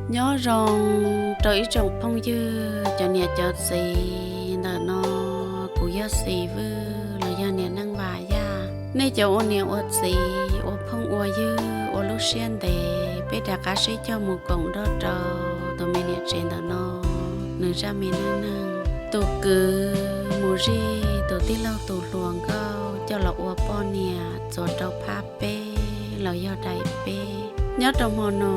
Nyob zoo rau ib tsoom phooj ywg cov niam cov txiv ntawm no, kuv yog Xis Vwj los yog niam neej Vas Yaj. Nej cov ua niam ua txiv, ua phooj ua ywg, ua lub siab ntev, peb rov qab sib cog mus koom nrog rau tus me niam tsev ntawm no nws zaj me neej neeg. Tus kwv mus zij tus tij laug tus hluas nkauj coj los ua poj niam txuas rau phab peb los yog daim peb. Nyob rau hmo no,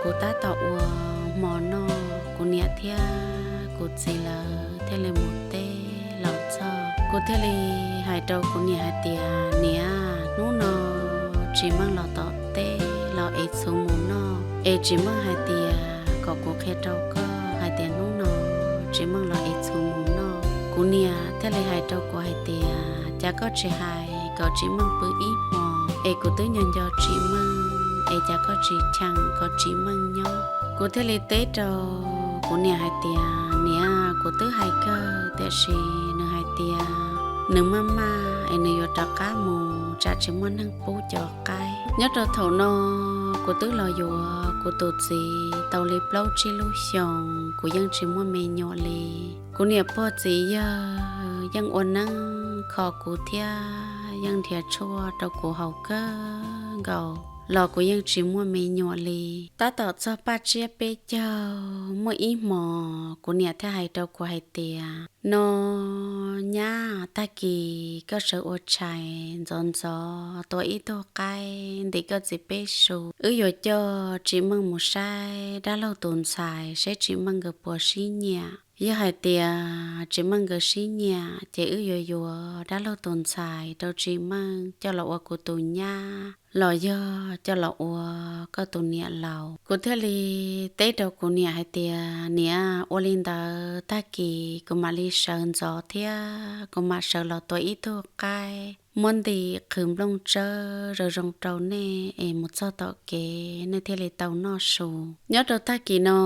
kuv tab tom ua hmo noj, kuv niam thiab kuv txiv lawv thiaj li mus teb los txog. Kuv thiaj li hais rau kuv niam hais tias, Niam, hnub no Tsis Meej los tom teb los es txhuv mus noj, es Tsis Meej hais tias kom kuv qhia rau koj hais tias hnub no Tsis Meej los es txhuv mus noj. Kuv niam thiaj li hais rau kuv hais tias, Cas koj tsis hais kom Tsis Meej pw ib hmos, es kuv twb nco nco Tsis Meej, es cas koj tsis cheem kom Tsis Meej nyob? Kuv thiaj li teb rau kuv niam hais tias, Niam, kuv twb hais kawg, tiam sis nws hais tias nws maj maj es nws yuav rov qab mus, tsam tsis muaj neeg pub cov qaib. Nyob rau thaum no, kuv twb los yuav kuv tus txiv tau li plaub tsib lub xyoos, kuv yeej tsis muaj me nyuam li. Kuv niam pog txiv yawg yeej ua neeb kho kuv thiab yeej nrhiav tshuaj rau kuv haus kawg nkaus los kuv yeej tsis muaj me nyuam li. Tab tom txog paj tsiab peb caug, muaj ib hmos kuv niam thiaj hais rau kuv hais tias, No nyab, tag kis koj sawv ua tshais ntxov ntxov tua ib tug qaib ntim koj txiv peb su, wb yuav coj Tsis Meej mus saib dab laug tus ntxhais seb Tsis Meej nkawd puas sib nyiam. Yog hais tias Tsis Meej nkawd sib nyiam ces wb yuav yuav dab laug tus ntxhais rau Tsis Meej coj los ua kuv tus nyab los yog coj los ua koj tus niam laus. Kuv thiaj li teb rau kuv niam hais tias, Niam, ua li ntawd tag kis kuv mam li sawv ntxov thiab kuv mam sawv los tua ib tug qaib muab ntim qhwv nplooj tsawb zoo zoo rau nej es mus txog tom kev nej thiaj li tau noj su. Nyob rau tag kis no,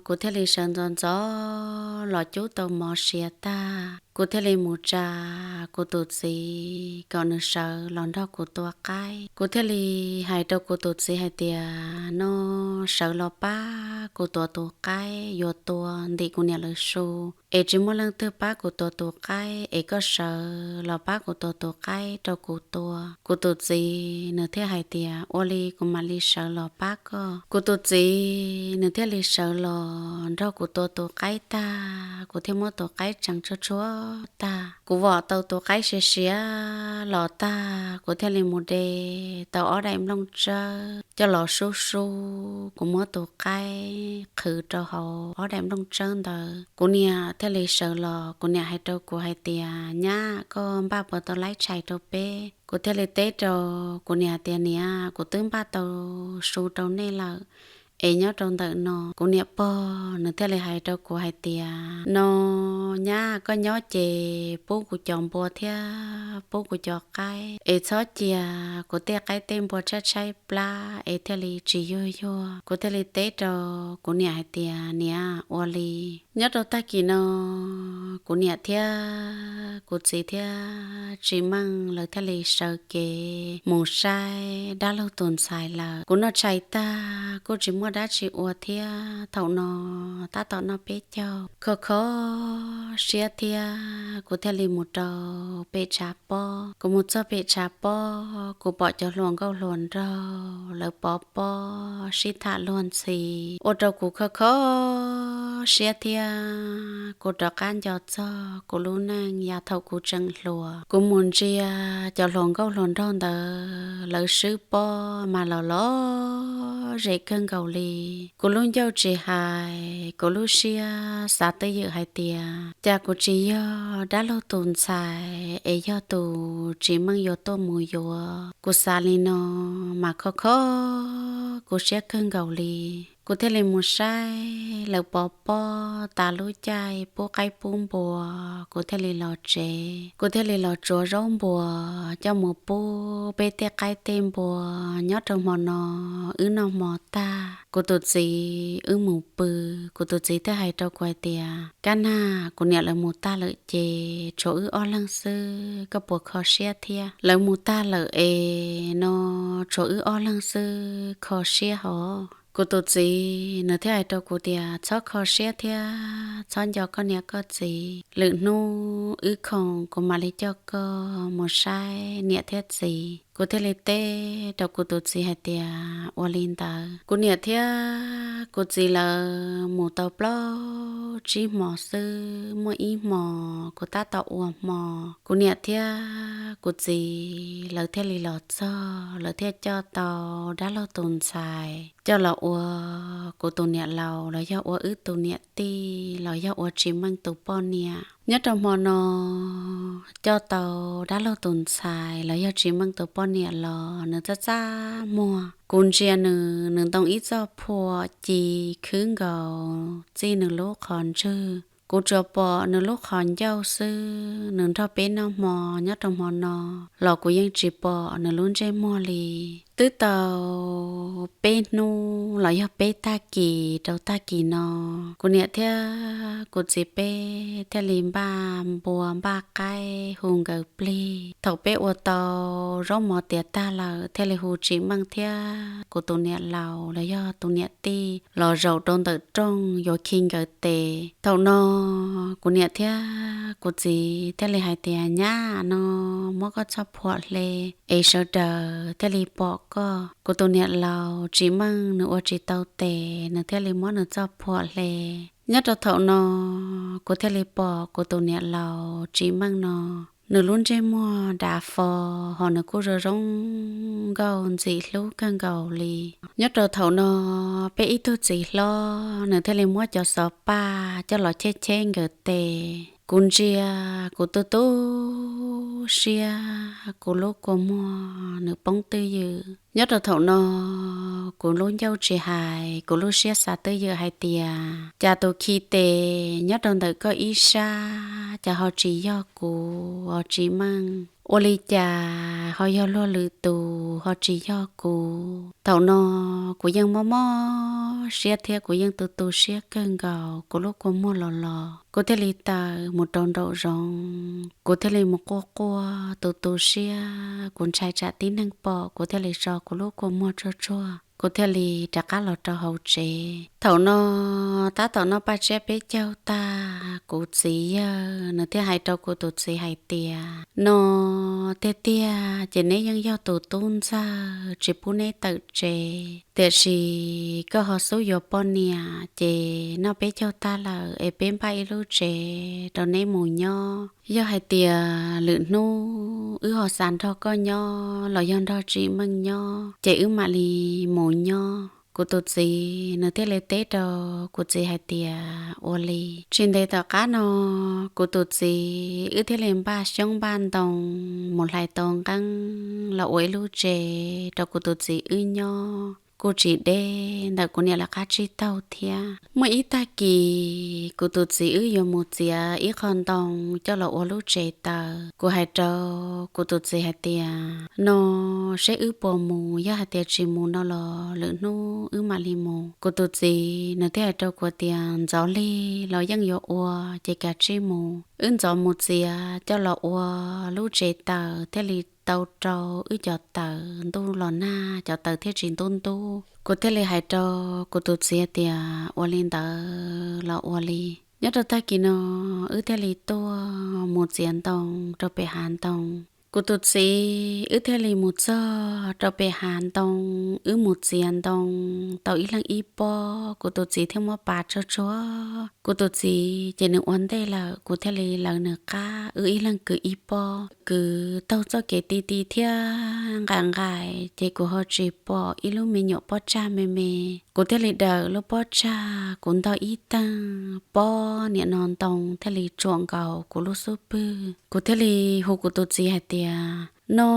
kuv thiaj li sawv ntxov ntxov los cub tau mov siav tag, kuv thiaj li mus tsa kuv tus txiv kom nws sawv los nrog kuv tua qaib. Kuv thiaj li hais rau kuv tus txiv hais tias, No sawv los pab kuv tua tus qaib yuav tua ntim kuv niam lawv su, es tsis muaj leej twg pab kuv tua tus qaib, es koj sawv los pab kuv tua tus qaib rau kuv tua. Kuv tus txiv nws thiaj hais tias, Ua li kuv mam li sawv los pab koj. Kuv tus txiv nws thiaj li sawv los nrog kuv tua tus qaib tag, kuv thiaj muab tus qaib tseev tshuaj tshuaj tag. Kuv vom tau tus qaib siav siav los tag, kuv thiaj li mus de tau ob daim nplooj tsawb coj los sub sub, kuv muab tus qaib qhwv rau hauv ob daim nplooj tsawb ntawd. Kuv niam thiaj li sawv los, kuv niam hais rau kuv hais tias, Nyab, koj npaj puas tau laib tshais rau peb? Kuv thiaj li teb rau kuv niam tias, Niam, kuv twb npaj tau su rau nej lawm, es nyob rau ntawm no. Kuv niam pog nws thiaj li hais rau kuv hais tias, No nyab, koj nyob ces pub kuv cov npua thiab pub kuv cov qaib, es txhob cia kuv tej qaib tej npua tshaib tshaib plab es thiaj li tsis yuag yuag. Kuv thiaj li teb rau kuv niam hais tias, Niam, ua li. Nyob rau tag kis no, kuv niam thiab kuv txiv thiab Tsis Meej lawv thiaj li sawv kev mus saib dab laug tus ntxhais lawm. Kuv noj tshais tag kuj tsis muaj dab tsi ua thiab, thaum no tab tom noj peb caug, kho kho siab thiab kuv thiaj li mus rau pem tshav pob. Kuv mus txog pem tshav pob, kuv pom cov hluas nkauj hluas nraug lawv pov pob sib tham luag ntxhi, ua rau kuv kho kho siab thiab kuv rov qab nco txog kuv lub neej yav thaum kuv tseem hluas. Kuv mus ntsia cov hluas nkauj hluas nraug ntawd lawv swb pob mas los lom zem kawg nkaus li. Kuv lub ncauj tsis hais, kuv lub siab xav twj ywm hais tias, cas kuv tsis yog dab laug tus ntxhais es yog tus Tsis Meej yuav tuaj mus yuav. Kuv xav li no mas kho kho kuv siab kawg nkaus li. Kuv thiaj li mus saib lawv pov pob tas lub caij pub qaib pub npua, kuv thiaj li los tsev. Kuv thiaj li los tsuav zaub npua coj mus pub peb tej qaib tej npua. Nyob rau hmo no wb noj hmo tag, kuv tus txiv wb mus pw. Kuv tus txiv thiaj hais rau kuv hais tias, Kab nag, kuv niam lawv mus tag lawm ces tshuav wb ob leeg xwb, koj puas kho siab thiab? Lawv mus tag lawm es no tshuav wb ob leeg xwb, kho siab hos. Kuv tus txiv nws thiaj hais rau kuv tias, txhob kho siab thiab txhob nco koj niam koj txiv, lwm hnub wb khoom kuv mam li coj koj mus saib niam thiab txiv. Kuv thiaj li teb rau kuv tus txiv hais tias, ua li ntawd. Kuv niam thiab kuv txiv lawv mus tau plaub tsib hmos xwb, muaj ib hmos kuv tab tom ua hmo, kuv niam thiab kuv txiv lawv thiaj li los txog, lawv thiaj coj tau dab laug tus ntxhais coj los ua kuv tus niam laus los yog ua wb tus niam tij los yog ua Tsis Meej tus poj niam. Nyob rau hmo no coj tau dab laug tus ntxhais los yog Tsis Meej tus poj niam los nws txaj txaj muag. Kuv ntsia nws, nws ntoo ib txoj phuam ci khwb nkaus txij nws lub qhov ntswg. Kuv tsuas pom nws lub qhov ncauj xwb, nws nrog peb noj hmo nyob rau hmo no los kuv yeej tsis pom nws lub ntsej muag li. Twb tau peb hnub los yog peb tag kis rau tag kis no, kuv niam thiab kuv txiv peb thiaj li npaj npua npaj qaib hu nkawd plig. Thaum peb ua tau zaub mov tiav tag lawm thiaj li hu Tsis Meej thiab kuv tus niam laus los yog tus niam tij los zaum rau ntawm rooj yuav khi nkawd tes. Thaum no kuv niam thiab kuv txiv thiaj li hais tias, nyab no, muab koj txoj phuam hle es sawv daws thiaj li pom koj. Kuv tus niam laus Tsis Meej nws ua tsis tau tes, nws thiaj li muab nws txoj phuam hle. Nyob rau thaum no kuv thiaj li pom kuv tus niam laus Tsis Meej no, nws lub ntsej muag dav fo, ho nws kuj zoo zoo nkauj ntxim hlub kawg nkaus li. Nyob rau thaum no peb ib tug txiv hlob nws thiaj li muab cov xov paj coj los cheb cheb nkawd tes. Kuv ntsia kuv tu tu siab, kuv lub kua muag nws poob twj ywm. Nyob rau thaum no kuv lub ncauj tsis hais, kuv lub siab xav twj ywm hais tias, cas tus khi tes nyob rau ntawm koj ib sab cas ho tsis yog kuv os Tsis Meej? Ua li cas ho yog luag lwm tus ho tsis yog kuv? Thaum no kuv yeej mob mob siab thiab kuv yeej tu tu siab kawg nkaus, kuv lub kua muag los los. Kuv thiaj li tawm mus rau nraum zoov, kuv thiaj li mus quaj quaj tu tu siab, kuv ntshai tsam tib neeg pom, kuv thiaj li tso kuv lub kua muag tsuag tsuag, kuv thiaj li rov qab los rau hauv tsev. Thaum no tab tom noj paj tsiab peb caug tag, kuv txiv yawg nws thiaj hais rau kuv tus txiv hais tias, no, tiag tiag ces neb yeej yog tus tub ntxawg, tsis pub neb tawm tsev, tiam sis koj ho xub yuav poj niam, ces noj peb caug tag lawm es peb npaj ib lub tsev rau neb mus nyob. Yog hais tias lwm hnub wb ho xav nrog koj nyob los yog nrog Tsis Meej nyob ces wb mam li mus nyob. Kuv tus txiv nws thiaj li teb rau kuv txiv hais tias, ua li. Tsis ntev tom qab no kuv tus txiv wb thiaj li npaj xyoob npaj ntoo mus hlais tau nqeeb los ua ib lub tsev rau kuv tus txiv wb nyob, kuj tsis deb ntawm kuv niam lawv qab tsib taug thiab. Muaj ib tag kis kuv tus txiv wb yuav mus txiav ib qho ntoo coj los ua lub tsev taws. Kuv hais rau kuv tus txiv hais tias, no, seb wb puas mus, yog hais tias tsis mus no los lwm hnub wb mam li mus. Kuv tus txiv nws thiaj hais rau kuv tias, ntxov lig los yeej yuav ua, ces kav tsij mus. Wb ntxov mus txiav coj los ua lub tsev taws thiaj li tau rau wb cov taws ntuj los nag, cov taws thiaj tsis ntub ntub. Kuv thiaj li hais rau kuv tus txiv tias, ua li ntawd los ua li. Nyob rau tag kis no wb thiaj li tuaj mus txiav ntoo rau pem hav ntoo. Kuv tus txiv wb thiaj li mus txog rau pem hav ntoo, wb mus txiav ntoo tau ib leeg ib pob, kuv tus txiv thiaj muab pav tsuag tsuag. Kuv tus txiv ces nws ua ntej lawm, kuv thiaj li lawv nws qab, wb ib leeg kwv ib pob. Kwv taug txoj kev ti ti thiab nqaim nqaim, ces kuv ho tsis pom ib lub me nyuam pob tsag me me. Kuv thiaj li dawm lub pob tsag, kuv ntog ib tag, pob niam no ntoo thiaj li tsuam nkaus kuv lub xub pwg. Kuv thiaj li hu kuv tus txiv hais tias, no,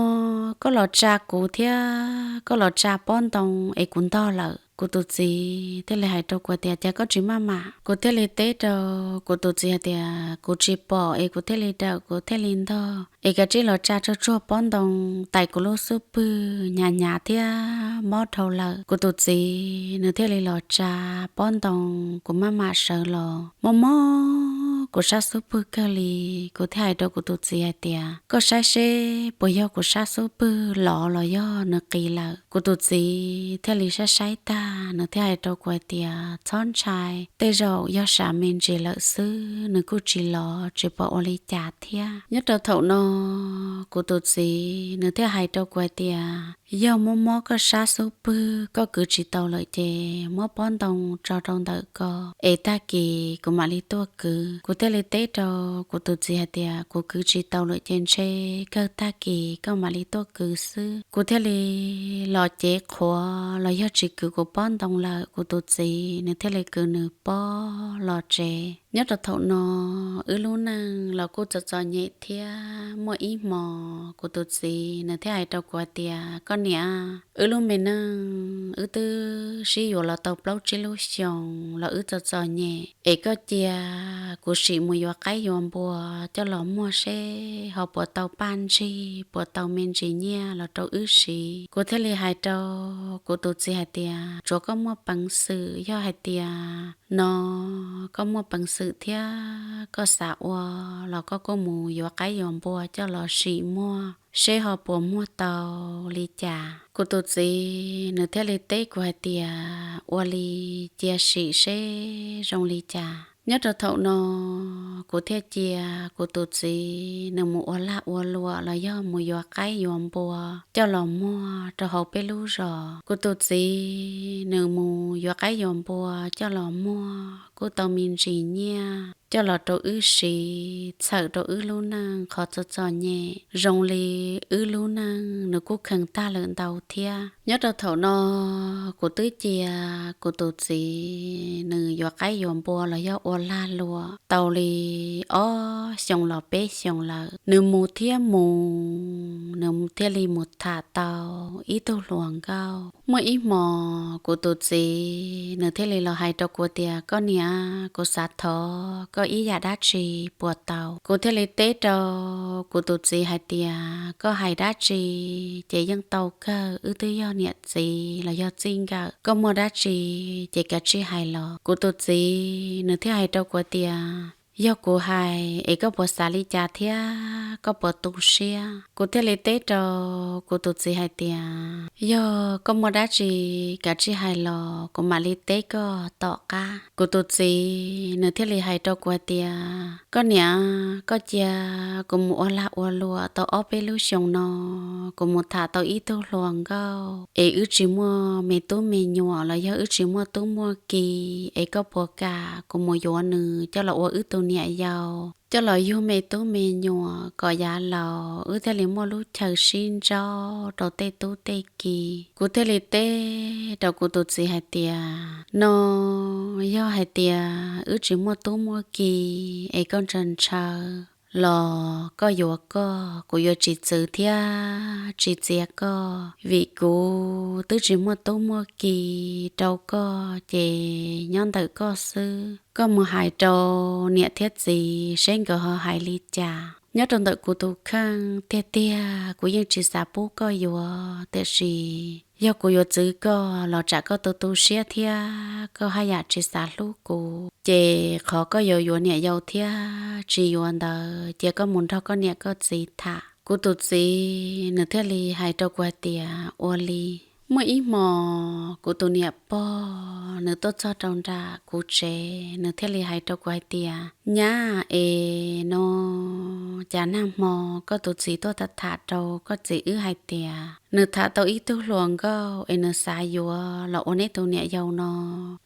koj los tsa kuv thiab koj los tsa pob ntoo es kuv ntog lawm. Kuv tus txiv thiaj li hais rau kuv tias, cas koj tsis maj mam? Kuv thiaj li teb rau kuv tus txiv hais tias, kuv tsis pom es kuv thiaj li dawm, kuv thiaj li ntog, es kav tsij los tsa tsuag tsuag pob ntoo, tais kuv lub xub pwg hnyav hnyav thiab mob dhau lawm. Kuv tus txiv nws thiaj li los tsa pob ntoo, kuv maj mam sawv los. Mob mob kuv sab xub pwg kawg li. Kuv thiaj hais rau kuv tus txiv hais tias, koj saib seb puas yog kuv sab xub pwg lov los yog nws qis lawm. Kuv tus txiv thiaj li saib saib tag, nws thiaj hais rau kuv hais tias, txhob ntshai, tej zaum yog sam me ntsis lawm xwb, nws kuj tsis lov, tsis pom ua li cas thiab. Nyob rau thaum no, kuv tus txiv nws thiaj hais rau kuv hais tias, yog muab mob koj sab xub pwg koj kwv tsis tau lawm ces muab pob ntoo tso rau ntawm ko, es tag kis kuv mam li tuaj kwv. Kuv thiaj li teb rau kuv tus txiv hais tias, kuv kwv tsis tau lawm ces ntshe kawg tag kis koj mam li tuaj kwv xwb. Kuv thiaj li los cev qhuav los yog tsis kwv kuv pob ntoo lawm, kuv tus txiv nws thiaj li kwv nws pob los tsev. Nyob rau thaum no, wb lub neej los kuj txom txom nyem thiab. Muaj ib hmo, kuv tus txiv nws thiaj hais rau kuv hais tias, koj niam, wb lub me neej wb twb sib yuav los tau plaub tsib lub xyoos los wb txom txom nyem, es koj cia kuv sim mus yuav qaib yuav npua coj los muag seb ho puas tau paj ntsig, puas tau me ntsis nyiaj los rau wb siv. Kuv thiaj li hais rau kuv tus txiv hais tias, tsuav koj muaj peev xwm, yog hais tias no koj muaj peev xwm thiab koj xav ua los koj kuj mus yuav qaib yuav npua coj los sim muag seb ho puas muag tau li cas. Kuv tus txiv nws thiaj li teb kuv hais tias, ua li, cia sim seb zoo li cas. Nyob rau thaum no, kuv thiaj cia kuv tus txiv nws mus ua lag ua luam los yog mus yuav qaib yuav npua coj los muag rau hauv peb lub zos. Kuv tus txiv nws mus yuav qaib yuav npua coj los muag kuj tau me ntsis nyiaj coj los rau wb siv, txhawm rau wb lub neej qhov txom txom nyem zoo li wb lub neej nws kuj kheev tag lawm ntau thiab. Nyob rau thaum no, kuv twb cia kuv tus txiv nws yuav qaib yuav npua los yog ua lag luam tau li ob xyoos los peb xyoos lawm. Nws mus thiab mus, nws thiaj li mus tham tau ib tug hluas nkauj. Muaj ib hmo, kuv tus txiv nws thiaj li los hais rau kuv tias, koj niam, kuv xav thov koj ib yam dab tsi puas tau? Kuv thiaj li teb rau kuv tus txiv hais tias, koj hais dab tsi ces yeej tau kawg, wb twb yog niam txiv los yog txij nkawm, koj muaj dab tsi ces kav tsij hais los. Kuv tus txiv nws thiaj hais rau kuv tias, yog kuv hais es koj puas xav li cas thiab koj puas tu siab? Kuv thiaj li teb rau kuv tus txiv hais tias, yog koj muaj dab tsi kav tsij hais los kuv mam li teb koj tom qab. Kuv tus txiv nws thiaj li hais rau kuv hais tias, koj niam, koj cia kuv mus ua lag ua luam tau ob peb lub xyoos no, kuv mus tham tau ib tug hluas nkauj es wb tsis muaj me tub me nyuam los yog wb tsis muaj tub muaj ki, es koj puas kam kuv mus yuav nws coj los ua wb tus niam yau, coj los yug me tub me nyuam kom yav laus wb thiaj li muaj lub chaw sib ntsauj rau tej tub tej ki? Kuv thiaj li teb rau kuv tus txiv hais tias, no yog hais tias wb tsis muaj tub muaj ki es koj ntshaw ntshaw los koj yuav koj, kuv yuav tsis txwv thiab tsis txiav koj, vim kuv twb tsis muaj tub muaj ki rau koj ces nyob ntawm koj xwb. Koj mus hais rau niam thiab txiv seb nkawd ho hais li cas. Nyob rau ntawm kuv tus kheej tiag tiag kuv yeej tsis xav pub koj yuav, tiam sis yog kuv yuav txwv koj los tsam koj tu tu siab thiab koj haj yam tsis xav hlub kuv, ces qhov koj yuav yuav niam yau thiab tsis yuav ntawd cia koj mus nrog koj niam koj txiv tham. Kuv tus txiv nws thiaj li hais rau kuv hais tias, ua li. Muaj ib hmo kuv tus niam pog nws tuaj txog rau nram kuv tsev, nws thiaj li hais rau kuv hais tias, nyab es, no cas nag hmo koj tus txiv tuaj tham tham rau koj txiv wb hais tias nws tham tau ib tug hluas nkauj es nws xav yuav los ua neb tus niam yau no.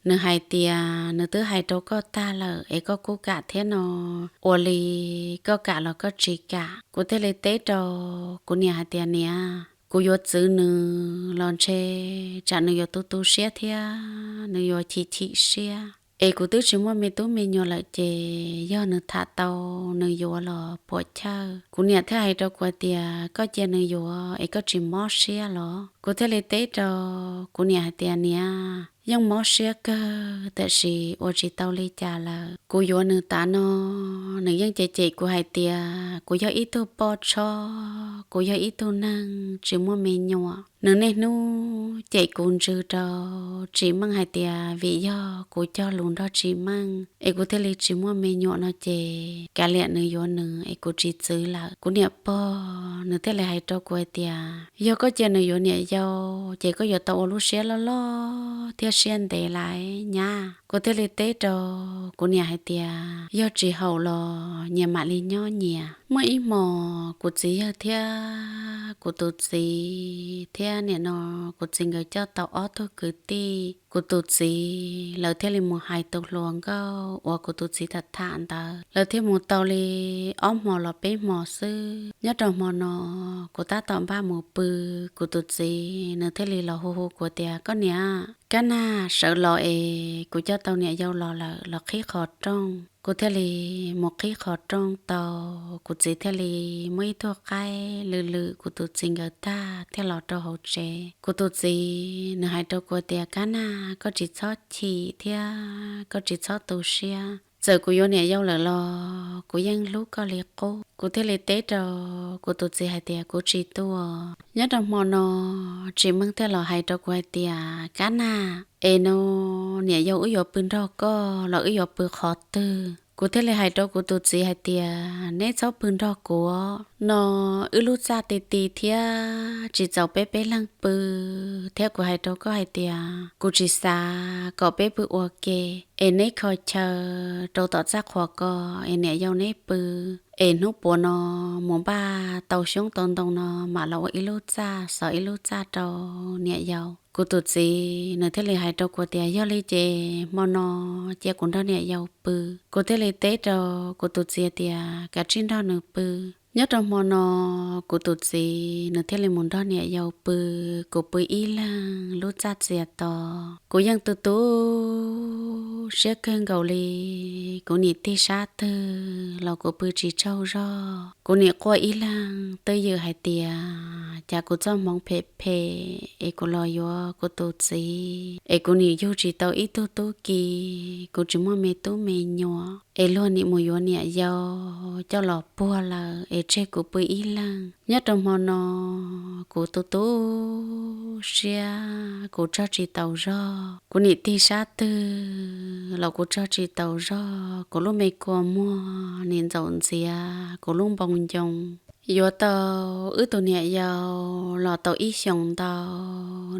Nws hais tias nws twb hais rau koj tag lawm es koj kuj kam thiab no, ua li koj kam los koj tsis kam? Kuv thiaj li teb rau kuv niam hais tias, niam, kuv yuav txwv nws los ntshe tsam nws yuav tu tu siab thiab nws yuav chim chim siab, es kuv twb tsis muaj me tub me nyuam lawm ces yog nws tham tau nws yuav los puas chawj? Kuv niam thiaj hais rau kuv hais tias, koj cia nws yuav es koj tsis mob siab los? Kuv thiaj li teb rau kuv niam hais tias, niam, yeej mob siab kawg tiam sis ua tsis tau li cas lawm. Kuv yuav nws tav no, nws yeej cem cem kuv hais tias kuv yog ib tug poj tshob, kuv yog ib tug neeg tsis muaj me nyuam. Nws niaj hnub cem kuv ntsws rau Tsim Meej hais tias vim yog kuv cog lus nrog Tsim Meej es kuv thiaj li tsis muaj me nyuam no ces kav liam nws yuav nws es kuv tsis txwv lawm. Kuv niam pog nws thiaj li hais rau kuv hais tias yog koj cia nws yuav niam yau ces koj yuav tau ua lub siab loj loj thiab siab ntev lawm nyab. Kuv thiaj li teb rau kuv niam hais tias yog tsis haum los nyias mam li nyob nyias. Muaj ib hmos kuv txiv yawg thiab kuv tus txiv thiab niam no kuv txiv nkawd coj tau ob tug kwv tij kuv tus txiv, lawv thiaj li mus hais tus hluas nkauj uas kuv tus txiv tham tham ntawd. Lawv thiaj mus tau li ob hmos los peb hmos xwb. Nyob rau hmo no kuv tab tom npaj mus pw, kuv tus txiv nws thiaj li los hu hu kuv tias koj niam, kab nag sawv los es kuv coj tau niam yau los lawm, los qhib qhov rooj. Kuv thiaj li mus qhib qhov rooj tau, kuv txiv thiaj li muab ib tug qaib lwm lwm kuv tus txiv nkawd tag thiaj los rau hauv tsev. Kuv tus txiv nws hais rau kuv tias kab nag, koj tsis txhob chim thiab koj tsis txhob tu siab. Txawm kuv yuav niam yau lawm los kuv yeej hlub koj li qub. Kuv thiaj li teb rau kuv tus txiv hais tias kuv tsis tuaj. Nyob rau hmo no Tsim Meej thiaj los hais rau kuv hais tias kab nag, es no niam yau wb yuav pw nrog koj los wb yuav pw qhov twg? Kuv thiaj li hais rau kuv tus txiv hais tias neb txhob pw nrog kuv, no wb lub txaj ti ti thiab tsis txaus peb peb leeg pw, thiab kuv hais rau koj hais tias kuv tsis xav kom peb pw ua ke, es neb kho chaw rau tom txaj qhua ko es niam yau neb pw, es hnub puav no mus npaj tau xyoob tau ntoo no mam los ua ib lub txaj, xov ib lub txaj rau niam yau. Kuv tus txiv nws thiaj li hais rau kuv tias yog li ces hmo no cia kuv nrog niam yau pw. Kuv thiaj li teb rau kuv tus txiv tias kav tsij nrog nws pw. Nyob rau hmo no kuv tus txiv nws thiaj li mus nrog niam yau pw, kuv pw ib leeg lub txaj txias to. Kuv yeej tu tu siab kawg nkaus li, kuv nim tig sab twg los kuv pw tsis tsaug zog. Kuv nim quaj ib leeg twj ywm hais tias cas kuv txoj hmoov phem phem es kuv los yuav kuv tus txiv es kuv nim yug tsis tau ib tug tub ki, kuv tsis muaj me tub me nyuam es luag nim mus yuav niam yau coj los puag lawm es tseg kuv pw ib leeg. Nyob rau hmo no kuv tu tu siab, kuv tsaug tsis taus zog, kuv nim tig sab twg los kuv tsaug tsis taus zog, kuv lub me kua muag nim ntxaum ntxias kuv lub npoo ncoo. Yuav tau wb tus niam yau los tau ib xyoos ntau,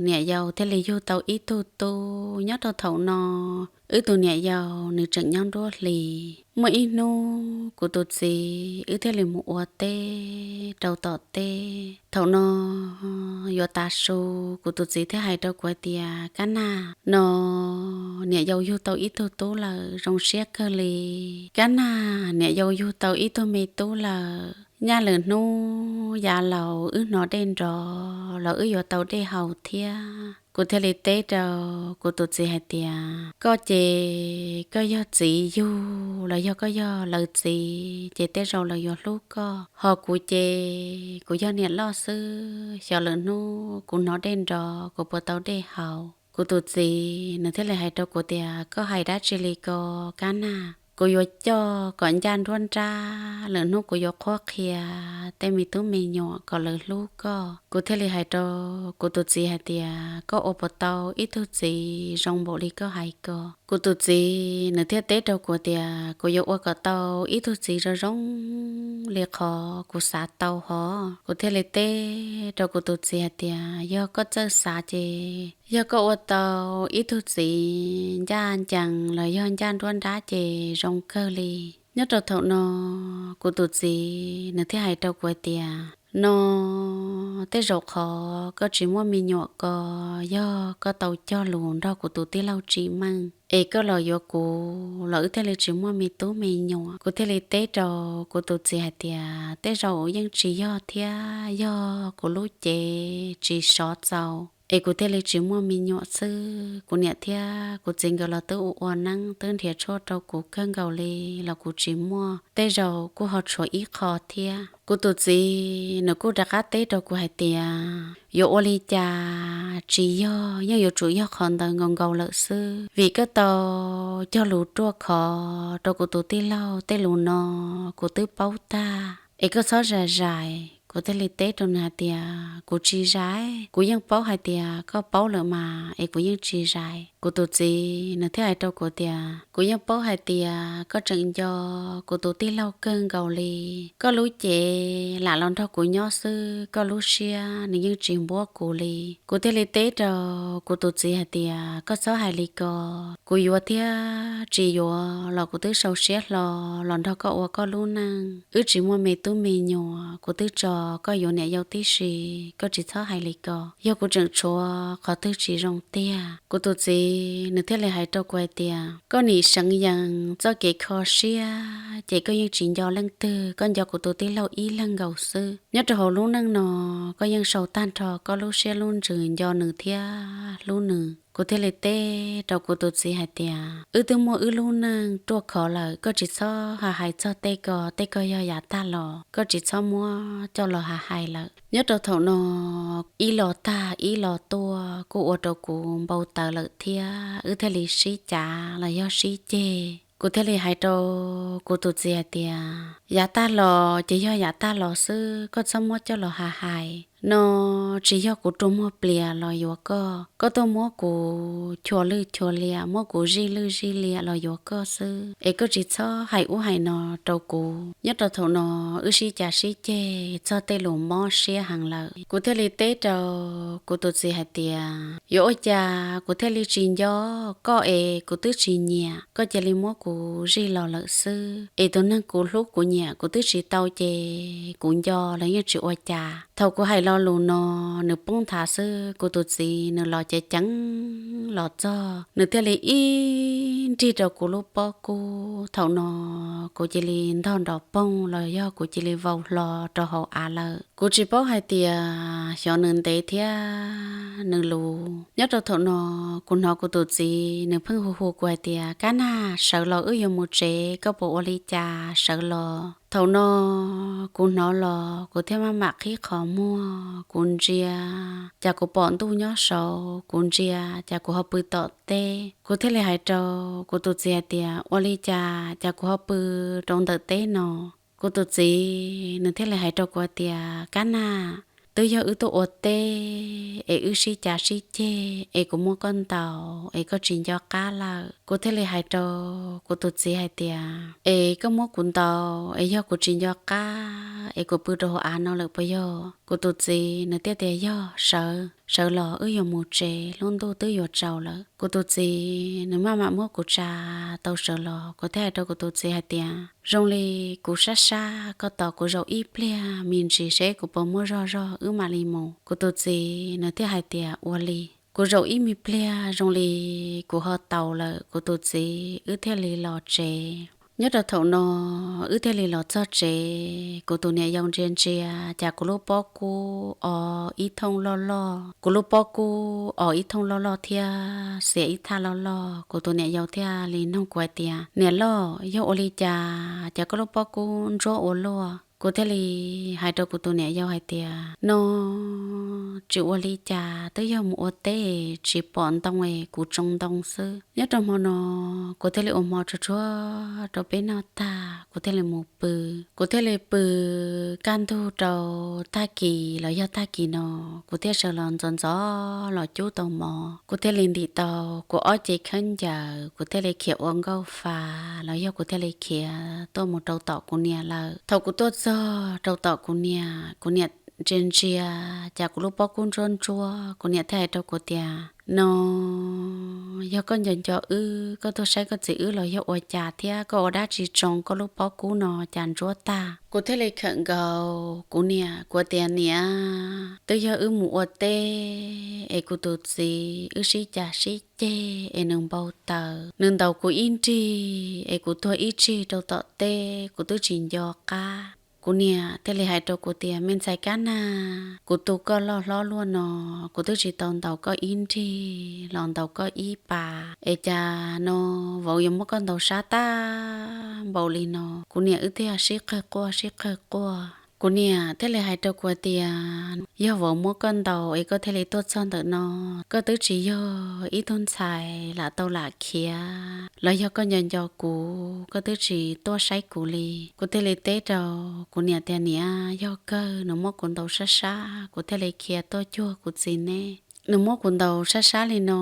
niam yau thiaj li yug tau ib tug tub. Nyob rau thaum no wb tus niam yau nws tseem nyob nruab hlis. Muaj ib hnub kuv tus txiv wb thiaj li mus ua teb rau tom teb. Thaum no yuav tav su, kuv tus txiv thiaj hais rau kuv tias kab nag, no niam yau yug tau ib tug tub lawm, zoo siab kawg li. Kab nag, niam yau yug tau ib tug me tub lawm. Nyaj lwm hnub yav laus wb hnov dej nrov los wb yuav tau dej haus thiab. Kuv thiaj li teb rau kuv tus txiv hais tias koj ces koj yog txiv yug los yog koj yog lawv txiv ces tej zaum lawv yuav hlub koj, ho kuv ces kuv yog niam loj xwb, xyov lwm hnub kuv hnov dej nrov kuv puas tau dej haus. Kuv tus txiv nws thiaj li hais rau kuv tias koj hais dab tsi li ko kab nag, kuv yuav coj kom ncaj nruab nrab, lwm hnub kuv yuav qhuab qhia tej me tub me nyuam kom lawv hlub koj. Kuv thiaj li hais rau kuv tus txiv hais tias koj ua puas tau ib tug txiv zoo npaum li koj hais ko. Kuv tus txiv nws thiaj teb rau kuv tias kuv yuav ua kom tau ib tug txiv zoo zoo li qhov kuv xav tau hov. Kuv thiaj li teb rau kuv tus txiv hais tias yog koj txawj xav ces yog koj ua tau ib tug txiv ncaj ncees los yog ncaj nruab nrab ces zoo kawg li. Nyob rau thaum no kuv tus txiv nws thiaj hais rau kuv tias no tej zaum qhov koj tsis muaj me nyuam ko yog koj tau cog lus nrog kuv tus tij laug Tsim Meej es koj los yuav kuv los wb thiaj li tsis muaj me tub me nyuam. Kuv thiaj li teb rau kuv tus txiv hais tias tej zaum yeej tsis yog thiab, yog kuv lub cev tsis sov txaus es kuv thiaj li tsis muaj me nyuam xwb. Kuv niam thiab kuv txiv nkawd los twb ua ua neeb twb nrhiav tshuaj rau kuv kawg nkaus li los kuv tsis muaj, tej zaum kuj ho tshuav ib qho thiab. Kuv tus txiv nws kuj rov qab teb rau kuv hais tias yuav ua li cas tsis yog, yeej yuav tsum yog qhov ntawd nkaus nkaus lawm xwb, vim koj tau cog lus ruaj khov rau kuv tus tij laug tej lus no kuv twb paub tag. Es koj txhob zais zais, Kuv thiaj li teb rau nws hais tias, kuv tsis zais, kuv yeej paub hais tias koj paub lawm mas es kuv yeej tsis zais. Kuv tus txiv nws thiaj hais rau kuv tias, kuv yeej paub hais tias koj tseem nco kuv tus tij laug kawg nkaus li. Koj lub cev lam los nrog kuv nyob xwb, koj lub siab nws yeej tsis npuab kuv li. Kuv thiaj li teb rau kuv tus txiv hais tias, koj txhob hais li ko, kuv yuav thiab tsis yuav los kuv twb sau siab hlo los nrog koj ua koj lub neej. Wb tsis muaj me tub me nyuam, kuv twb tso koj yuav niam yau tib si, koj tsis txhob hais li ko. Yog kuv tseem tshuav qhov twg tsis zoo tiag. Kuv tus txiv nws thiaj li hais rau kuv hais tias, koj nim seev yees txoj kev kho siab ces koj yeej tsis nco leej twg, koj nco kuv tus tij laug ib leeg nkaus xwb. Nyob rau hauv lub neej no, koj yeej sau tag nrho koj lub siab lub ntsws nco nws thiab hlub nws. Kuv thiaj li teb rau kuv tus txiv hais tias, wb twb muaj wb lub neej ruaj khov lawm, koj tsis txhob hais txog tej ko, tej ko yog yav tag los, koj tsis txhob muab coj los hais lawm. Nyob rau thaum no, ib los tag ib los tuaj kuj ua rau kuv npau taws lawm thiab, wb thiaj li sib cav los yog sib ceg. Kuv thiaj li hais rau kuv tus txiv hais tias, yav tag los ces yog yav tag los xwb, koj txhob muab coj los hais hais no. Tsis yog kuv rua muag plias los yuav koj, koj tuaj muab kuv chua lwj chua liam, muab kuv zij lwj zij liam los yuav koj xwb, es koj tsis txhob hais ub hais no rau kuv. Nyob rau thaum no, wb sib cav sib ceg txog tej lus mob siab heev lawm. Kuv thiaj li teb rau kuv tus txiv hais tias, yuav ua cas kuv thiaj li tsis nco koj es kuv twb tsis nyiam, koj cia li muab kuv zij los lawm xwb. Es tus neeg kuv hlub kuv nyiam kuv twb tsis tau ces kuv nco los yeej tsis ua cas. Thaum kuv hais lo lus no, nws poob nthav xwb, kuv tus txiv nws los ceev ceev los txog, nws thiaj li ib nrig rau kuv lub pob kub. Thaum no kuv cia li ntog nrov poog los yog kuv cia li vau hlo rau hauv av lawm. Kuv tsis paub hais tias xyov nws ntev thiab nws luv. Nyob rau thaum no, kuv hnov kuv tus txiv nws pheej hu hu kuv hais tias, kab nag, sawv los wb yuav mus tsev, koj puas ua li cas, sawv los. Thaum no kuv hnov los kuv thiaj maj mam qhib qhov muag, kuv ntsia cas kuv pom ntuj nyob saud, kuv ntsia cas kuv ho pw tom teb. Kuv thiaj li hais rau kuv tus txiv hais tias, ua li cas cas kuv ho pw rau ntawm teb no? Kuv tus txiv nws thiaj li hais rau kuv tias, kab nag, twb yog wb tuaj ua teb es wb sib cav sib ceg es kuv muab koj ntaus es koj tsis nco qab lawm. Kuv thiaj li hais rau kuv tus txiv hais tias, es koj muab kuv ntaus es yog kuv tsis nco qab es kuv pw rau hauv av no lawm puas yog? Kuv tus txiv nws thiaj tias, yog, sawv, sawv los wb yuav mus tsev, lub ntuj twb yuav tsaus lawm. Kuv tus txiv nws maj mam muab kuv tsa tau sawv los, kuv thiaj hais rau kuv tus txiv hais tias, zoo li kuv sab sab koj tos kuv zaum ib pliag me ntsis seb kuv puas muaj zog zog wb mam li mus. Kuv tus txiv nws thiaj hais tias, ua li. Kuv zaum ib me pliag zoo li kuv ho taus lawm, kuv tus txiv wb thiaj li los tsev. Nyob rau thaum no, wb thiaj li los txog tsev, kuv tus niam yau ntsia ntsia cas kuv lub pob kub o ib thooj loj loj. Kuv lub pob kub o ib thooj loj loj thiab xiam ib thaj loj loj. Kuv tus niam yau thiaj li nug kuv hais tias, niam loj, yog ua li cas cas koj lub pob kub ntsuab ua luaj? Kuv thiaj li hais rau kuv tus niam yau hais tias, no tsis ua li cas, twb yog mus ua teb tsis pom ntoo es kuv tsoo ntoo xwb. Nyob rau hmo no, kuv thiaj li ua hmo tsuag tsuag rau peb noj tag, kuv thiaj li mus pw. Kuv thiaj li pw kaj ntug rau tag kis los yog tag kis no, kuv thiaj sawv los ntxov ntxov los cub tau mov. Kuv thiaj li ntim tau kuv ob cev khaub ncaws, kuv thiaj li khiav ua nkauj fa los yog kuv thiaj li khiav tuaj mus rau tom kuv niam lawm. Thaum kuv tuaj txog rau tom kuv niam, kuv niam ntsia ntsia cas kuv lub pob kub ntsuab ntsuab, kuv niam thiaj hais rau kuv tias, no yog koj nco nco wb, koj tuaj saib koj txiv wb los yog ua cas thiab koj ua dab tsi tsoo koj lub pob kub no cas ntsuab tag? Kuv thiaj li khawm nkaus kuv niam, kuv tias, niam, twb yog wb mus ua teb es kuv tus txiv wb sib cav sib ceg es nws npau taws, nws ntaus kuv ib nrig es kuv tuag ib tsig rau tom teb, kuv twb tsis nco qab. Kuv niam thiaj li hais rau kuv tias, me ntxhais Kab Nag, kuv tu koj loj hlob luaj no, kuv twb tsis tau ntaus koj ib nrig los ntaus koj ib pas es cas no vauv yuav muab koj ntaus sab tag npaum li no? Kuv niam wb thiaj sib qawg quaj sib qawg quaj. Kuv niam thiaj li hais rau kuv hais tias, yog vauv muab koj ntaus es koj thiaj li tuaj txog ntawm no, koj twb tsis yog ib tug ntxhais lam tau lam khiav los yog koj nco nco kuv, koj twb tsis tuaj saib kuv li. Kuv thiaj li teb rau kuv niam tias, niam, yog kawg, nws muab kuv ntaus sab sab kuv thiaj li khiav tuaj cuag kuv txiv neb. Nws muab kuv ntaus sab sab li no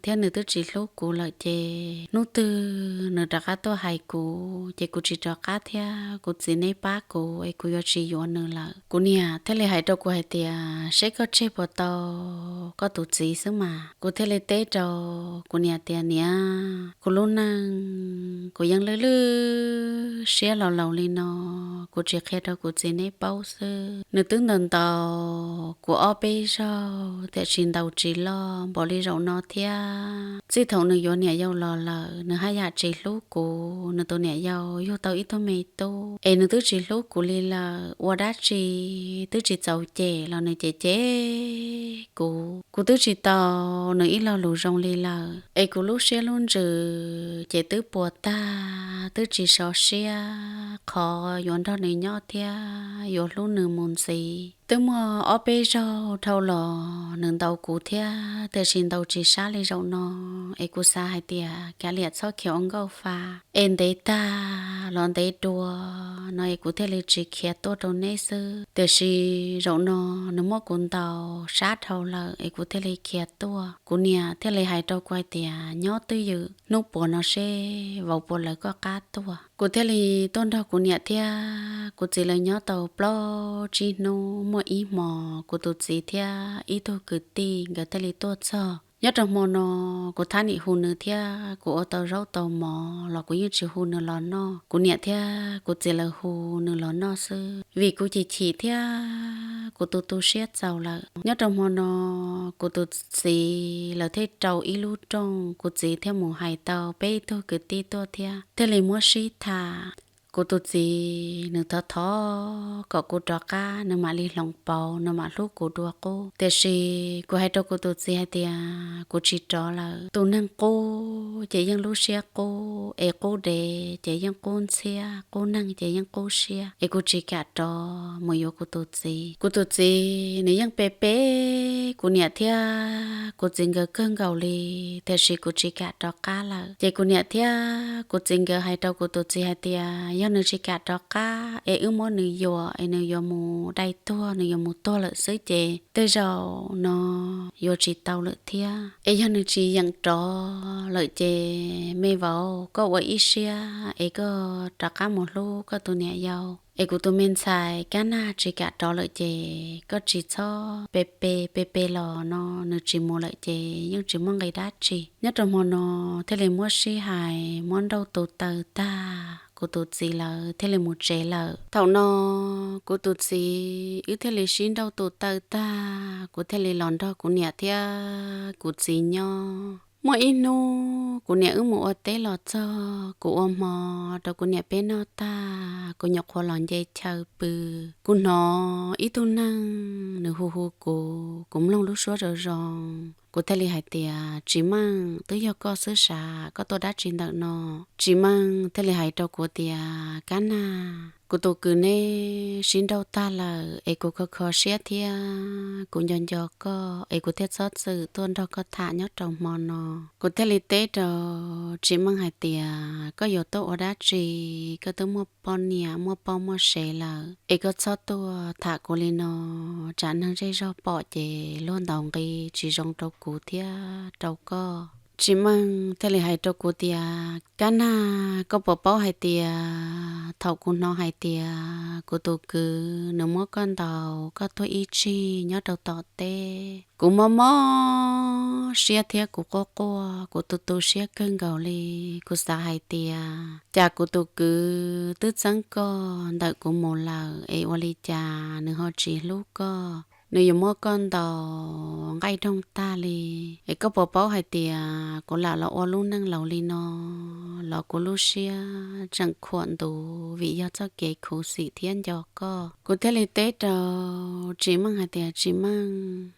thiab nws twb tsis hlub kuv lawm ces hnub twg nws rov qab tuaj hais kuv ces kuv tsis rov qab thiab kuv txiv neb pab kuv es kuv yuav tsis yuav nws lawm. Kuv niam thiaj li hais rau kuv hais tias, seb koj tseg puas tau koj tus txiv xwb mas. Kuv thiaj li teb rau kuv niam tias, niam, kuv lub neej kuv yeej lwj lwj siab los laus li no, kuv tsis qhia rau kuv txiv neb paub xwb. Nws twb ntaus ntaus kuv ob peb zaug tiam sis ntaus tsis loj npaum li zaum no thiab. Txij thaum nws yuav niam yau los lawm nws haj yam tsis hlub kuv, nws tus niam yau yug tau ib tug me tub es nws twb tsis hlub kuv li lawm, ua dab tsi twb tsis txaus cem los nws cem cem kuv. Kuv twb tsis tau nws ib lo lus zoo li lawm es kuv lub siab lub ntsws ces twb puas tag, twb tsis sov siab qhov yuav nrog nws nyob thiab yuav hlub nws mus ntxiv. Twb muaj ob peb zaug dhau los nws ntaus kuv thiab tiam sis ntaus tsis sab li zaum no es kuv xav hais tias kav liam txhob khiav ua nkauj fa es ntev tag los ntev dua no es kuv thiaj li tsis khiav tuaj rau neb xwb. Tiam sis zaum no nws muab kuv ntaus sab dhau lawm es kuv thiaj li khiav tuaj. Kuv niam thiaj li hais rau kuv hais tias, nyob twj ywm hnub puas no seb vauv puas lawv koj qab tuaj. Kuv thiaj li tuaj nrog kuv niam thiab kuv txiv lawv nyob tau plaub tsib hnub. Muaj ib hmo kuv tus txiv thiab ib tug kwv tij nkawd thiaj li tuaj txog. Nyob rau hmo no kuv thab nim hu nws thiab kuv ua tau zaub tau mov los kuv yeej tsis hu nws los noj. Kuv niam thiab kuv txiv lawv hu nws los noj xwb vim kuv chim chim thiab kuv tu tu siab txaus lawm. Nyob rau hmo no kuv tus txiv lawv thiaj rau ib lub rooj, kuv txiv thiaj mus hais tau peb tug kwv tij tuaj thiab thiaj li muab sib tham. Kuv tus txiv nws thov thov kom kuv rov qab nws mam li hloov pauv nws mam hlub kuv dua qub. Tiam sis kuv hais rau kuv tus txiv hais tias kuv tsis rov lawm. Tus neeg qub ces yeej lub siab qub es qub dev ces yeej qub ntxhiab, qub neeg ces yeej qub siab es kuv tsis kam rov mus yuav kuv tus txiv. Kuv tus txiv nws yeej pe pe kuv niam thiab kuv txiv nkawd kawg nkaus li, tiam sis kuv tsis kam rov qab lawm. Ces kuv niam thiab kuv txiv nkawd hais rau kuv tus txiv hais tias yog nws tsis kam rov qab es wb muab nws yuam es nws yuav mus dai tuag, nws yuav mus tuag lawm xwb ces tej zaum no yuav tsis tau lawm thiab. Es yog nws tsis yeem rov lawm ces me vauv koj ua ib siab es koj rov qab mus hlub koj tus niam yau. Es kuv tus me ntxhais Kab Nag tsis kam rov lawm ces koj tsis txhob pe pe pe pe los no, nws tsis mus lawm ces yeej tsis muaj nqi dab tsi. Nyob rau hmo no thiaj li muab sib hais muab nrauj tu taw tag, kuv tus txiv lawv thiaj li mus tsev lawm. Thaum no kuv tus txiv wb thiaj li sib nrauj tu taw tag, kuv thiaj li los nrog kuv niam thiab kuv txiv nyob. Muaj ib hnub kuv niam wb mus ua teb los txog, kuv ua hmo rau kuv niam peb noj tag, kuv nyuam qhuav los nce chaw pw, kuv hnov ib tug neeg nws hu hu kuv, kuv mloog lub suab zoo zoo. Kuv thiaj li hais tias, Tsis Meej, twb yog koj xwb sav, koj tuaj dab tsi ntawm no? Tsis Meej thiaj li hais rau kuv tias, Kab Nag, kuv tus kwv neb sib nrauj tag lawm es kuv kho kho siab thiab kuv nco nco koj es kuv thiaj txhob txwm tuaj nrog koj tham nyob rau hmo no. Kuv thiaj li teb rau Tsis Meej hais tias, Koj yuav tuaj ua dab tsi? Koj twb muaj poj niam muaj poj muaj sev lawm es koj txhob tuaj tham kuv li no, tsam neeg zej zog pom ces luag ntaus nqi tsis zoo rau kuv thiab rau koj. Tsis Meej thiaj li hais rau kuv tias, Kab Nag, koj puas paub hais tias thaum kuv hnov hais tias kuv tus kwv nws muab koj ntaus koj tuag ib tsig nyob rau tom teb, kuv mob mob siab thiab kuv quaj quaj, kuv tu tu siab kawg nkaus li. Kuv xav hais tias cas kuv tus kwv twb txeeb koj ntawm kuv mus lawm es ua li cas nws ho tsis hlub koj, nws yuav muab koj ntaus nqaij doog tag li. Es koj puas paub hais tias kuv lam los ua lub neej laus li no los kuv lub siab tseem khuam ntuv vim yog txoj kev khuv xim thiab nco koj. Kuv thiaj li teb rau Tsis Meej hais tias, Tsis Meej,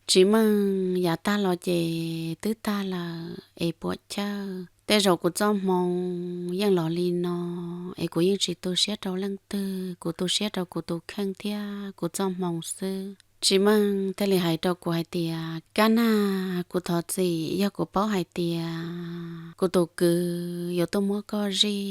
Tsis Meej, yav tag los ces twb tag lawm es puam chawj. tej zaum kuv txoj hmoo yeej los li no, es kuv yeej tsis tu siab rau leej twg, kuv tu siab rau kuv tus kheej thiab kuv txoj hmoo xwb. Tsis Meej thiaj li hais rau kuv hais tias, Kab Nag, kuv thov txim, yog kuv paub hais tias kuv tus kwv yuav tuaj muab koj zij,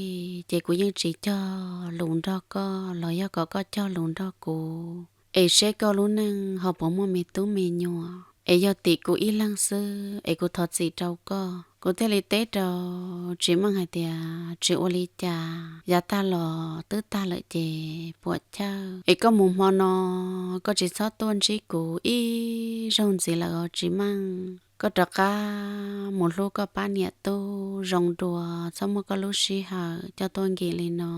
ces kuv yeej tsis cog lus nrog koj los yog kom koj cog lus nrog kuv, es seb koj lub neej ho puas muaj me tub me nyuam, es yog tim kuv ib leeg xwb, es kuv thov txim rau koj. Kuv thiaj li teb rau Tsis Meej hais tias, Tsis ua li cas, yav tag los twb tag lawm ces puam chawj, es koj mus hmo no koj tsis txhob tuaj ntsib kuv ib zaug ntxiv lawm os Tsis Meej. Koj rov qab mus hlub koj pab niam tub zoo dua, txhob muab koj lub sij hawm coj tuaj nkim li no.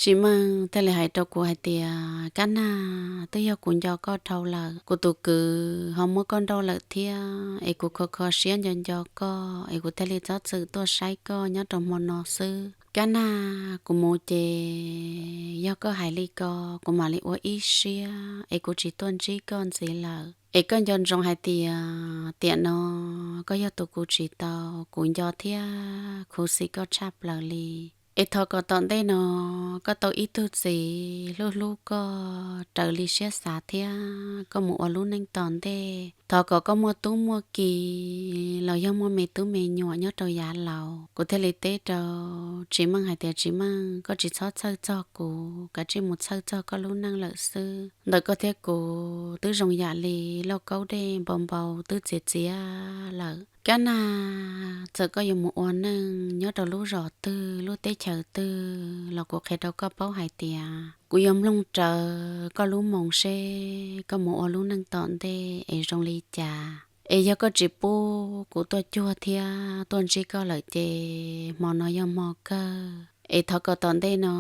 Tsis Meej thiaj li hais rau kuv hais tias, Kab Nag, twb yog kuv nco koj dhau lawm, kuv tus kwv ho muab koj nrauj lawm thiab, es kuv kho kho siab nco nco koj, es kuv thiaj li txhob txwm tuaj saib koj nyob rau hmo no xwb. Kab Nag, kuv mus ces yog koj hais li ko, kuv mam li ua ib siab es kuv tsis tuaj ntsib koj ntxiv lawm. Es koj nco ntsoov hais tias tiam no koj yog tus kuv tsis tau, kuv nco thiab khuv xim koj tshaj plaws li. Es thov kom tom ntej no koj tau ib tug txiv hlub hlub koj raws li siab xav thiab koj mus ua lub neej tom ntej. Thov kom koj muaj tub muaj ki los yog muaj me tub me nyuam nyob rau yav laus. Kuv thiaj li teb rau Tsis Meej hais tias, Tsis Meej, koj tsis txhob txhawj txog kuv, kav tsij mus txhawj txog koj lub neej lawm xwb. Ntawm koj thiab kuv twb zoo yam li lauj kaub dej npau npau twb txias txias lawm. Kab Nag, txawm koj yuav mus ua neej nyob rau lub zos twg lub teb chaws twg los kuv qhia rau koj paub hais tias kuv yuav mloog rawv koj lub moo seb koj mus ua lub neej tom ntej es zoo li cas. Es yog koj tsis pub kuv tuaj cuag thiab tuaj ntsib koj lawm ces hmo no yog hmo kawg. Es thov kom tom ntej no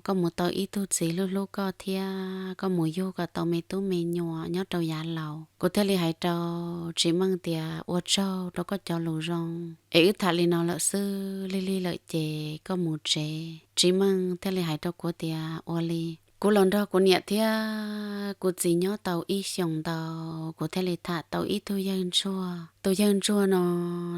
koj mus tau ib tug txiv hlub hlub koj thiab koj mus yug kom tau me tub me nyuam nyob rau yav laus. Kuv thiaj li hais rau Tsis Meej tias, Ua tsaug rau koj cov lus zoo, es wb tham li no lawm xwb, lig lig lawm ces koj mus tsev. Tsis Meej thiaj li hais rau kuv tias, Ua li. Kuv los nrog kuv niam thiab kuv txiv nyob tau ib xyoos ntau, kuv thiaj li tham tau ib tug yawg ntsuag. Tus yawg ntsuag no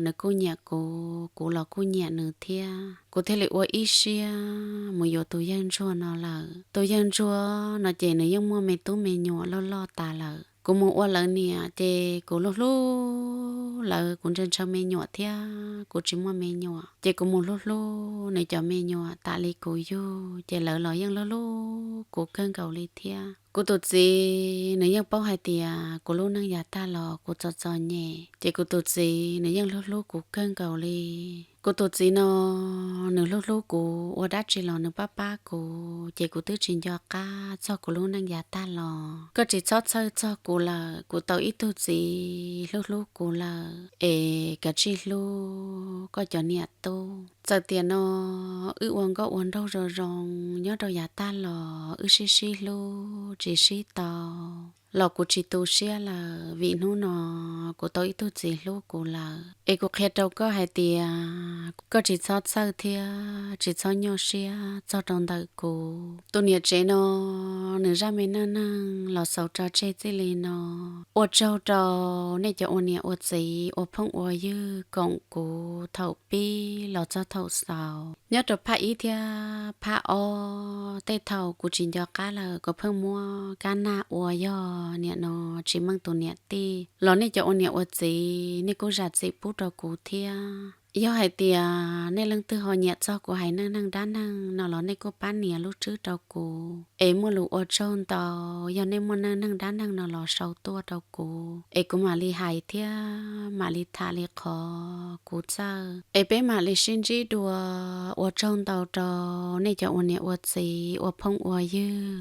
nws kuj nyiam kuv, kuv los kuj nyiam nws thiab. Kuv thiaj li ua ib siab mus yuav tus yawg ntsuag no lawm. Tus yawg ntsuag no ces nws yeej muaj me tub me nyuam loj loj tas lawm. Kuv mus ua lawv niam ces kuv hlub hlub lawv, kuv ntshaw ntshaw me nyuam thiab kuv tsis muaj me nyuam, ces kuv mus hlub hlub nws cov me nyuam tas li kuv yug, ces lawv los yeej hlub hlub kuv kawg nkaus li thiab. Kuv tus txiv nws yeej paub hais tias kuv lub neej yav tag los kuv txom txom nyem, ces kuv tus txiv nws yeej hlub hlub kuv kawg nkaus li. Kuv tus txiv no nws hlub hlub kuv, ua dab tsi los nws pab pab kuv, ces kuv twb tsis nco qab txog kuv lub neej yav tag los. Koj tsis txhob txhawj txog kuv lawm, kuv tau ib tug txiv hlub hlub kuv lawm, es kav tsij hlub koj cov niam tub. Txawm tiam no wb ua nkauj ua nraug zoo zoo nyob rau yav tag los wb sib sib hlub tsis sib tau los kuv tsis tu siab lawm, vim hnub no kuv tau ib tug txiv hlub kuv lawm. Es kuv qhia rau koj hais tias koj tsis txhob txhawj thiab tsis txhob nyuaj siab txog rau ntawm kuv. Tus niam tsev no nws zaj me neej neeg los xaus tso tseg txij li no. Ua tsaug rau nej cov ua niam ua txiv ua phooj ua ywg koom kuv thaum pib los txog thaum xaus. Nyob rau phaj ib thiab phaj ob tej thaum kuv tsis nco qab lawm kuv pheej muab Kab Nag ua yog niam no Tsis Meej tus niam tij los nej cov ua niam ua txiv nej kuj zam txim pub rau kuv thiab. Yog hais tias nej leej twg ho nyiam txog kuv hais neej neeg dab neeg no los nej kuj pab nias lub tswb rau kuv. Es muaj lus ua tsaug ntau, yog nej muaj neej neeg dab neeg no los sau tuaj rau kuv, es kuv mam li hais thiab mam li tham li qhov kuv txawj. Es peb mam li sib ntsib dua, ua tsaug ntau rau nej cov ua niam ua txiv ua phooj ua ywg.